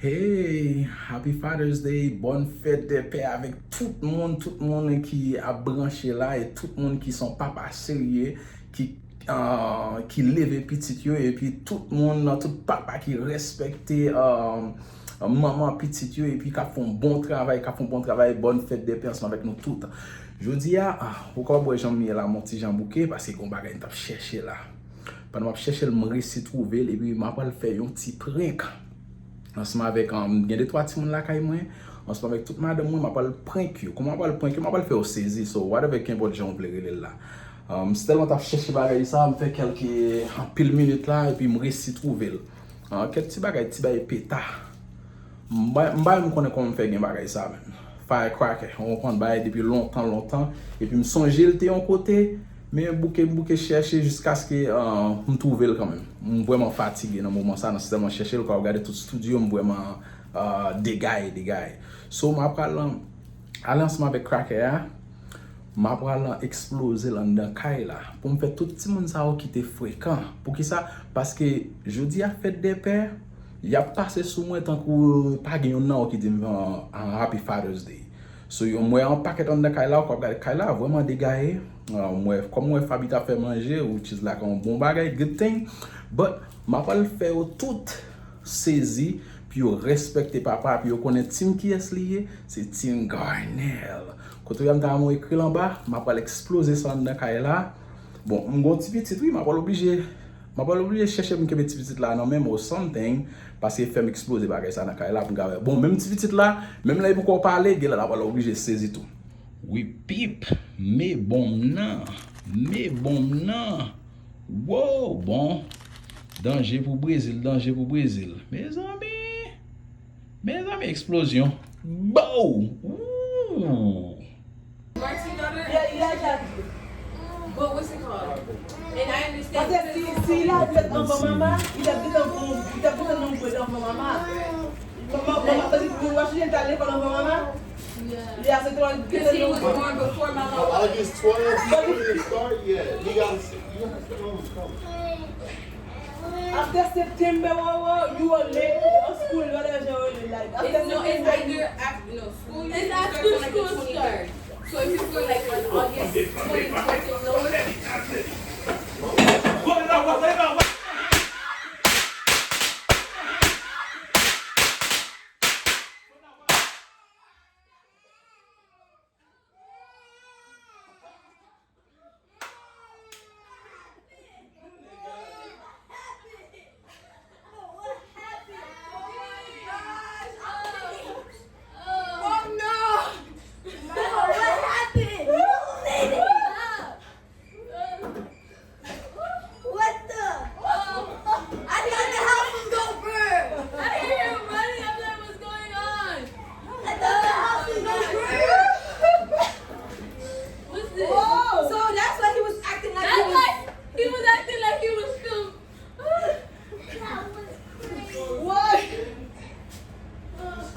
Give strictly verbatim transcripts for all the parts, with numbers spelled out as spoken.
Hey, Happy Father's Day, bòn fèt dè pè avèk tout moun, tout moun ki ap branche la e tout moun ki se yon papa serye, ki, ah, ki leve pitit yo, epi tout moun, tout papa ki respekte, ah, manman pitit yo, epi k ap fè yon bon travay, k ap fè yon bon travay, bòn fèt dè pè ansanm avèk nou tout. Jodi a, ah, ou kapab wè jan m ye la, m on ti jan bouke, paske gon bagay m t ap chèche la. Pandan m ap chèche l, m resi twouve l, epi m apral fè yon ti prank ansanm avèk, um, gen de twa timoun lakay mwen, ansanm avèk tout madanm mwen, m apral prank yo. Kòman m apral prank yo? M apral fè yo sezi, so whatever, kenpòt jan w vle rele l la. Um, m tèlman t ap chèche bagay sa, m fè kèlke anpil minit la, epi m resi twouve l. Ah, kèk ti bagay, ti bagay peta. M pa, m pa menm konnen kòman m fè gen bagay sa, menm. Firecracker, ou konprann, bagay depi lontan, lontan. Epi m sonje l te yon kote, men bouke, m bouke chèche jiskaske, ah, m twouve l kanmenm. M vrèman fatige nan moman sa, nan sèlman chèche l, kan w gade tout studio, m vrèman, ah, degaye, degaye. So, m apral, ah, ale ansanm avèk cracker a, m apral, ah, eksploze l anndan kay la. Pou m fè tout timoun sa yo kite frekan. Poukisa? Paske jodi a fèt dè pè, y ap pase sou mwen tankou pa gen youn nan yo ki di m, ah, ah, Happy Father's Day. So, yo, m wè yon pakèt anndan kay la, ou k ap gade kay la, vrèman degaye. Ah, m wè, kòm m wè Faby t ap fè manje, which is like yon bon bagay, good thing. But, m apral fè yo tout sezi, pou yo respekte papa, pou yo konnen team kiyès li ye, se team Garnel. Kote w wè m ta renmen w ekri l anba, m apral eksploze sa anndan kay la. Bon, m gon ti pitit, wi, m apral oblije, m apral oblije chèche pou m kenbe ti pitit la nan men m or something, paske fè m eksploze bagay sa nan kay la pou m ka wè. Bon, menm ti pitit la, menm lè li poko pale, genlè l apral oblije sezi tou. Wi pip, me bonm nan, me bonm nan. Wow, bon. Danje pou Brezil, danje pou Brezil. Mezanmi, mezanmi, eksplozyon. Bow! Ooh! Martin daughter? Yeah, yeah, yeah. But what's it called? And I understand. Paske si, si l ap fèt anvan mama, li t ap gentan gon, li t ap gentan nan gwo anvan mama. Mama, mama, paske pou Washington t al lekòl anvan mama. Yeah. Yeah, se te wan. Because he was born before mama was. August twelve, before they start, yeah. You gotta sit. You have to come, come. After September, wow, wow, you are late for school, whatever you like. After September, it's, no, it's either after, no, school year starts on, like, the twenty-third. So if you go, like, on August twenty-fourth or so. What the? I thought the house was gonna burn. I hear him running. I'm like, "What's going on?" I thought the house was gonna burn. What's this? Whoa. So that's why he was acting like he was. That's why he was acting like he was still. What?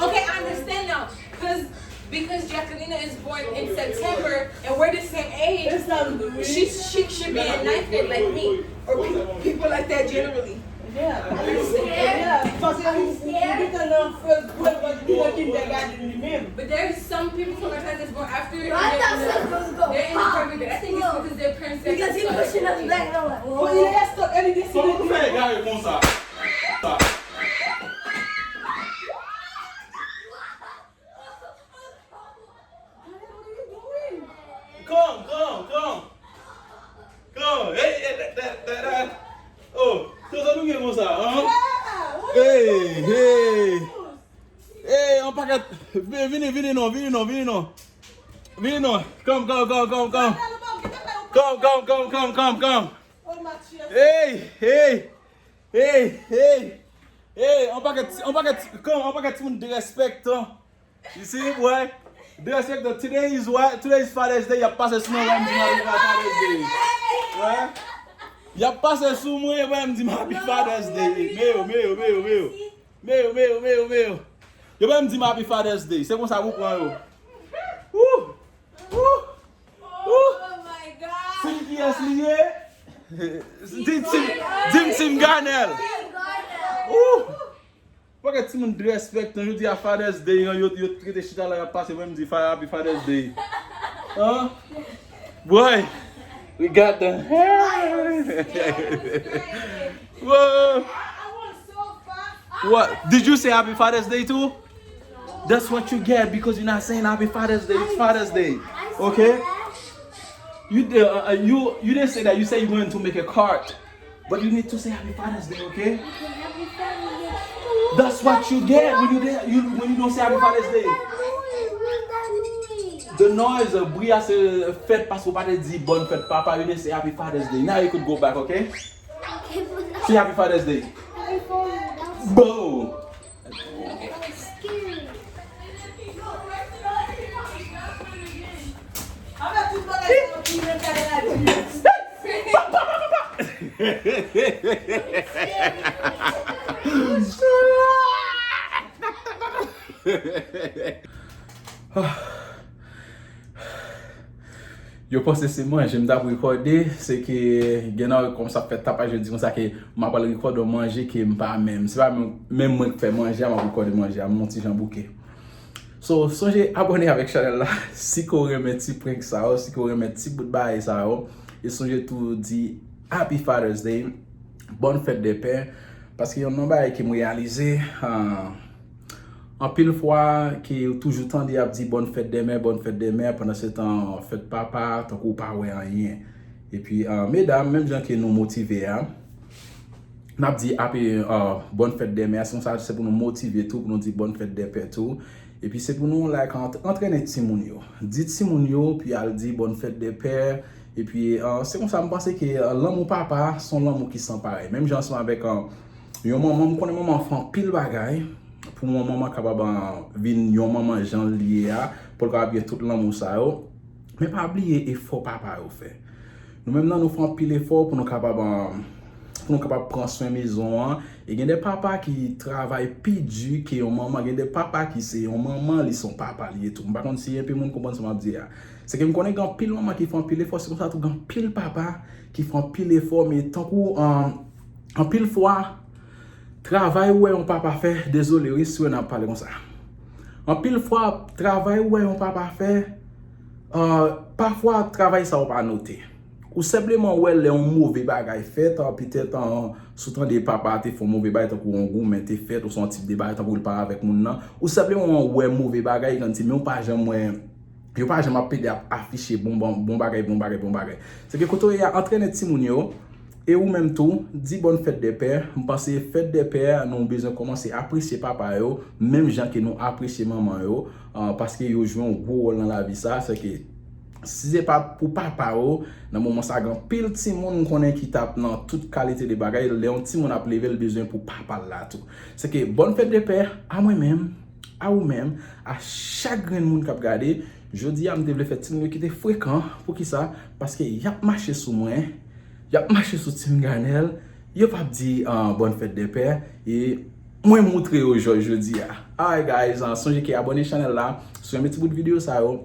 Okay, I understand now. Cause, because Jacquelina is born in September and we're the same age, she, she should be in ninth grade like me. Or pe- people like that generally. Yeah. I understand. Yeah, paske ou, ou gentan nan first grade, but li nan kindergarten li menm. But there's some people, some of my cousins born after, and they're in the, they're in the third grade. I think it's because their parents said. Because he pushing us back, and I'm like, whoa. But il est stock, and he didn't see. Kòman w fè egare konsa? Come, come, come. Come. Hey, hey, that, that, that, that. Oh, kisa nou gen konsa, hein? Hey, hey. Hey, yon pakèt. Vini, vini, vini non, vini non, vini non. Vini non. Come, come, come, come, come. Come, come, come, come, come, come. Hey, hey. Hey, hey. Hey, yon pakèt, yon pakèt, come, yon pakèt timoun derespektan. You see, boy? Derespektan. Today is what? Today is Father's Day. Y ap pase sou mwen, wè m di m happy Father's Day. Wè? Y ap pase sou mwen, wè m di m happy Father's Day. Meyo, meyo, meyo, meyo. Meyo, meyo, meyo, meyo. Yo pa m di m happy Father's Day. Se konsa pou pran yo. Woo! Woo! Woo! Team kiyès li ye? Di, di, di m Team Garnel. Woo! Wè timoun disrespect, jodi a Father's Day, yo, yo, yo rete chita la, y ap pase, mwen m di, "Fa-, Happy Father's Day." Huh? Boy, we got the Whoa. What? Did you say Happy Father's Day too? That's what you get because you're not saying Happy Father's Day. It's Father's Day. Okay? You, uh, uh, you, you didn't say that. You said you're going to make a card. But you need to say Happy Father's Day, okay? That's what you get when you, de- you when you don't say Happy Father's Day. The noise, uh, bri a se fèt paske w pa te di bonne fête papa, you didn't say Happy Father's Day. Now you could go back, okay? Say Happy Father's Day. Boom. Yo panse se manje m t ap rekòde, se ke gen nan kòm sa fè tapaj yo di konsa ke m ap al rekòde yon manje ke m pa menm. Se pa menm, menm mwen k fè manje a, m ap rekòde manje a, m yon ti jan bouke. So, sonje abòne avèk chanèl la, si ke w renmen ti prank sa yo, si ke w renmen ti bout bagay sa yo, e sonje tou di Happy Father's Day, Bonne Fête des Pères, paske yon nan bagay ke m reyalize, ah, anpil fwa ke ou toujou tande y ap di bonne fête des mères, bonne fête des mères, pandan se tan fèt papa, tankou ou pa wè anyen. Epi, ah, medam, menm jan ke nou motive a, n ap di ape, ah, bonne fête des mères, se konsa, se pou nou motive tou, pou nou di bonne fête des pères tou. Epi se pou nou, like, ant- antrene timoun yo. Di timoun yo, pou y al di bonne fête des pères. Epi, ah, se konsa, m panse ke, ah, lanmou papa, se yon lanmou ki san parèy. Menm jan ansanm avèk, ah, yon manman, m konnen manman fè anpil bagay pou yon manman kapab, ah, vin yon manman jan l ye a, pou l kapab gen tout lanmou sa yo. Men pa bliye efò papa yo fè. Nou menm nan, nou fè anpil efò pou nou kapab, ah, pou nou kapab pran swen mezon an. E gen de papa ki travay pi di ke yon manman. Gen de papa ki se yon manman, li se yon papa li ye tou. M pa konn si enpe moun konprann sa m ap di a. Se ke m konnen gen anpil manman ki fè anpil efò, se konsa tou gen anpil papa ki fè anpil efò, men tankou, ah, anpil fwa, travay ou wè yon papa fè, dezole wi, si w wè n ap pale konsa. Anpil fwa, travay ou wè yon papa fè, ah, pafwa travay sa yo pa note. Ou senpleman wè lè yon move bagay fèt, ah, petèt, ah, si w tande papa a te fè yon move bagay, tankou yon goumen te fèt, oswa yon tip de bagay, tankou l pa avèk moun nan. Ou senpleman wè move bagay, kòmsi, men ou pa janm wè Yo pa janm ap pede ap afiche bon, bon, bon bagay, bon bagay, bon bagay. Se ke kote w ye a, antrene timoun yo, e ou menm tou, di bonne fête des pères. M panse fèt dè pè, nou bezwen kòmanse apresye papa yo, menm jan ke nou apresye manman yo, ah, paske yo jwe yon gwo wòl nan lavi sa. Se ke si se pa pou papa yo, nan moman sa, gen anpil timoun m konnen ki t ap nan tout kalite de bagay. Lè yon timoun ap leve, l bezwen pou papa l la tou. Se ke bonne fête des pères, a mwen menm, a ou menm, a chak grenn moun k ap gade, jodi a m te vle fè timoun yo kite frekan. Poukisa? Paske y ap mache sou mwen, y ap mache sou Team Garnel, yo p ap di, ah, bonne fête des pères, e mwen moutre yo jòj jodi a. Alright guys, ah, sonje ke abòne chanèl la, si w renmen ti bout videyo sa yo,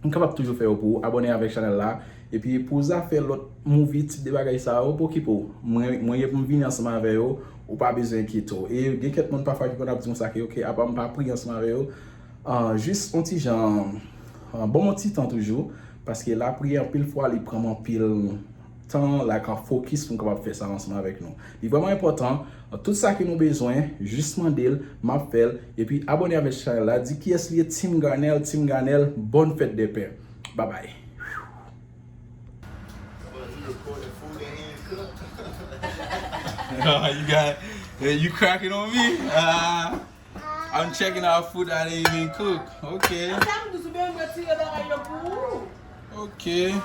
m kapab toujou fè yo pou ou. Abòne avèk chanèl la. Epi pou zafè lòt movie, tip de bagay sa yo, pa okipe w. Mwen, mwen gen pou m vini ansanm avè yo, ou pa bezwen enkyete w. E gen kèk moun pafwa ki konn ap di konsa ke, ok, apa m pa priye ansanm avè yo. Ah, jis yon ti jan, ah, ban m yon ti tan toujou, paske lapriyè anpil fwa li pran m anpil tan, like, an fokis pou m kapab fè sa ansanm avèk nou. Li vrèman enpòtan, tout sa ke nou bezwen, jis mande l, m ap fè l, epi abòne avèk chanèl la, di kiyès li ye, Team Garnel, Team Garnel, bonne fête des pères. Bye bye. Oh, you got, you cracking on me? Ah, I'm checking out food that ain't even cook. Okay. Sa m di sou ben retire bagay yo pou ou. Okay.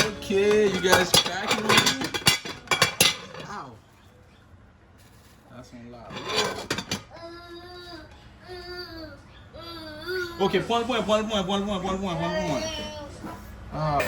Okay, you guys cracking on me? Ow. That's one loud. Ok, pran l pou mwen, pran l pou mwen, pran l pou mwen, pran l pou mwen, pran l pou mwen. Ah.